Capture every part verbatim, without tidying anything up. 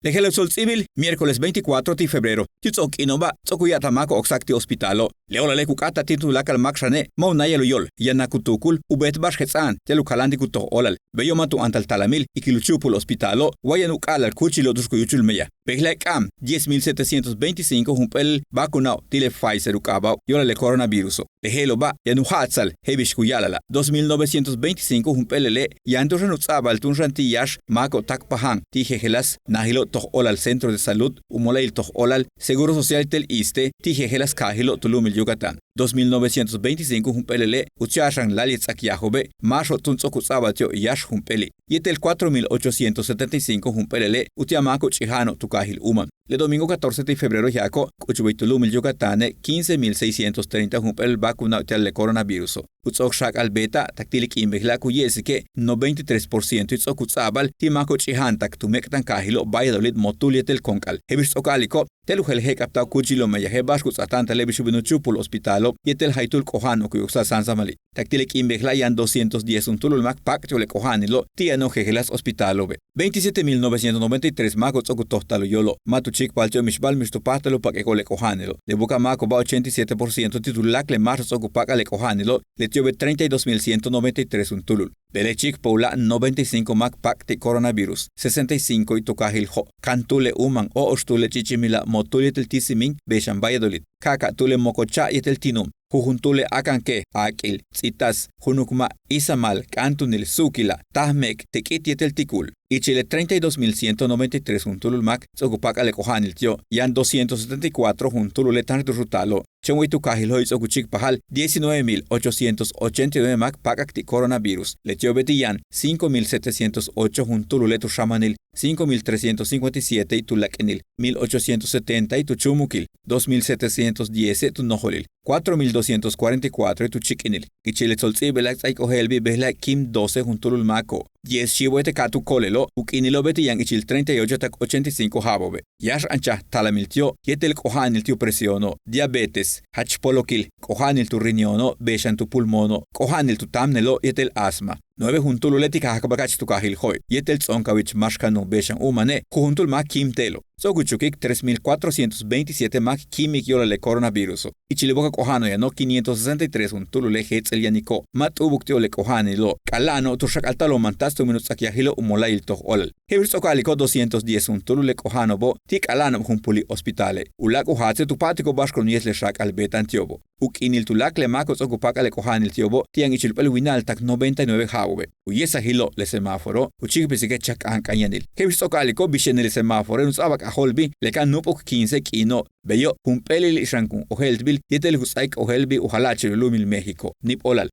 Le je'elo' ts'o'ok ts'íibil miércoles veinticuatro ti' febrero, ti' ts'o'ok k'iino'oba' ts'o'ok u ya'tal máako'ob k sáak ti' hospitalo'. Le óolale' ku k'áata'al ti' tuláakal máak xane' ma' u náayal u yóol yaan k tuukul u beet ba'ax jets'a'an ti'al u kaláantik u toj óolal. Beyo' ma' tu áantal talamil ikil u chúupul hospitalo' wa yaan u k'a'alal kúuchilo' tu'ux ku yúuchul meyaj. Bejla'e' k'a'am diez mil setecientos veinticinco jump'éel báakunao' ti' le Pfizer u k'aaba'o' yóolal le coronaviruso'. Le je'elo'oba' yaan u ja'atsal je'el bix ku ya'alala'. Dos mil novecientos veinticinco jump'éelele' yaan tu'ux xan u ts'a'abal túun xan ti' yáax máako'ob táakpaja'an ti' jejeláas naajilo' toj óolal centro de salud u mola'ayil toj óolal seguro social yéetel iste ti' jejeláas kaajilo' tu lu'umil Yucatán. Dos mil novecientos veinticinco jump'éelele' uti'al xan láayli ts'akyaajo'obe' máaxo'ob túun ts'o'ok u ts'a'abal ti'ob yáax jump'éeli'. Yéetel cuatro mil ochocientos setenta y cinco jump'éelele' uti'al máako'ob ch'ija'ano'ob tu kaajil Uman. Le domingo catorce ti' febrero yaako'ob k'uchbey tu lu'umil Yucatáne' quince mil seiscientos treinta jump'éel báakunao' ti'al le coronaviruso'. U ts'o'ok xak'al beeta'al tak ti' le k'iin bejela' ku ye'esike' noventa y tres por cientoe' ts'o'ok u ts'a'abal ti' máako'ob ch'ija'antak tu méek'tankaajilo' Valladolid, Motul yéetel Konk'al. Je'el bix ts'o'ok a'aliko'ob ti'al u jeel je'ek'abta'al kúuchilo' meyaj je'el ba'ax ku ts'aatáantale' bix u bin u chúupul hospitalo' yéetel jaytúul k'oja'ano'ob ku yok'sa'al San Samuel. Tak ti' le k'iin bejela' yaan doscientos diez juntúul u máak pak'ti'ob le k'oja'anilo' ti' yano'ob jejeláas hospitalo'obe'. Veintisiete mil novecientos noventa y tres máako'ob ts'o'ok u tojta'al u yóolo'ob. Ma' tu chíikpajal ti'ob mixba'al mix tu páajtalul u pak'iko'ob le k'oja'anilo'. Le buka'aj máako'oba' ochenta y siete por ciento ti' tuláakal le máaxo'ob ts'o'ok u páak'al le k'oja'anilo', leti'obe' treinta y dos mil ciento noventa y tres juntúulul. Bejla'e' chíikpajal u láak' noventa y cinco máak pak'ti' coronavirus, sesenta y cincoe' tu kaajil Jo', kantúul le Uman, óoxtúul le Ch'ich'imila', Motul yéetel Tisimiin, bey xan Valladolid, ka'aka'túul le Mokocha' yéetel Tinum, jujun túul le Akanke, Aak'il, Ts'itas, Junukma', Izamal, K'áantunil, Suukila', Taj Meek', Tek'it yéetel Tikul. Ichil le treinta y dos mil ciento noventa y tres juntúulul máak ts'o'ok u páak'al le k'oja'anil ti'o', yaan doscientos setenta y cuatro juntúulule' táanxel tu'ux u taalo'ob. Chéen way tu kaajil Jo'i ts'o'ok u chíikpajal diecinueve mil ochocientos ochenta y nueve máak páak'ak ti' coronavirus. Leti'obe' ti' yaan cinco mil setecientos ocho juntúulule' tu xáamanil, cinco mil trescientos cincuenta y siete tu láak'inil, mil ochocientos setenta tu chúumukil, dos mil setecientos diez tu nojolil, cuatro mil doscientos cuarenta y cuatro tu chíik'inil. Ichil le tsolts'íibelak ts'áaik ojéeltbil bejla'e' quíim doce juntúulul máako'ob. Diez xiibo'ob yéetel ka'atúul ko'olelo'ob, u k'iinilo'obe' ti' yaan ichil treinta y ocho tak ochenta y cinco ja'abo'obe'. Yáax anchaj talamil ti'ob yéetel k'oja'anil ti' u presiono'ob, diabetes, jach polokil, k'oja'anil tu riñono', bey xan tu pulmono', k'oja'anil tu táamnelo' yéetel asma. Nueve juntúulule' ti' kajakbaka'ach tu kaajil Jo'i yéetel Ts'o'onkawich, máax kanun, bey xan Umane', jujuntúul máak quíimtelo'. Ts'o'ok u chukik tres mil cuatrocientos veintisiete máak quíimik yóolal le coronaviruso'. Ichil le boka'aj k'oja'ano'ob yano' quinientos sesenta y tres juntúulule' jéets'el yaniko'ob. Ma' t'u'ubuk ti'ob le k'oja'anilo'ob, k'ala'ano'ob tu xak'alta'al u mantats tumen u ts'akyajilo' u mola'ayil toj óolal. Je'el bix ts'o'ok a'aliko'ob doscientos diez juntúulule' k'oja'ano'obo' ti' k'ala'ano'ob jumpuli' hospitale'. U láak' u jaatse' tu pa'atiko'ob ba'ax ku yéetel le xak'al beeta'an ti'obo'. U k'iinil tuláakal le máako'ob ts'o'ok u páak'al le k'oja'anil ti'obo' ti' yaan ichil jump'éel wina'al tak noventa y nueve ja'abo'obe'. U ye'esajilo' le semáforo ku chíikpesike' chakan kanyanil. Je'el bix ts'o'ok a'aliko'ob bix yanil le semáforoe' u ts'a'abak a jo'oltbil le ka nu'up'uk quince k'iino'ob. Beyo' jump'éelili' xan kun ojéeltbil yéetel ku ts'áaik ojéeltbil u jala'achil u lu'umil México. Níib óolal.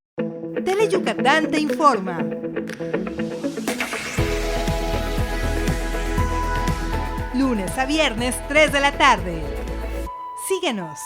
Tele Yucatán te informa. Lunes a viernes, tres de la tarde. Síguenos.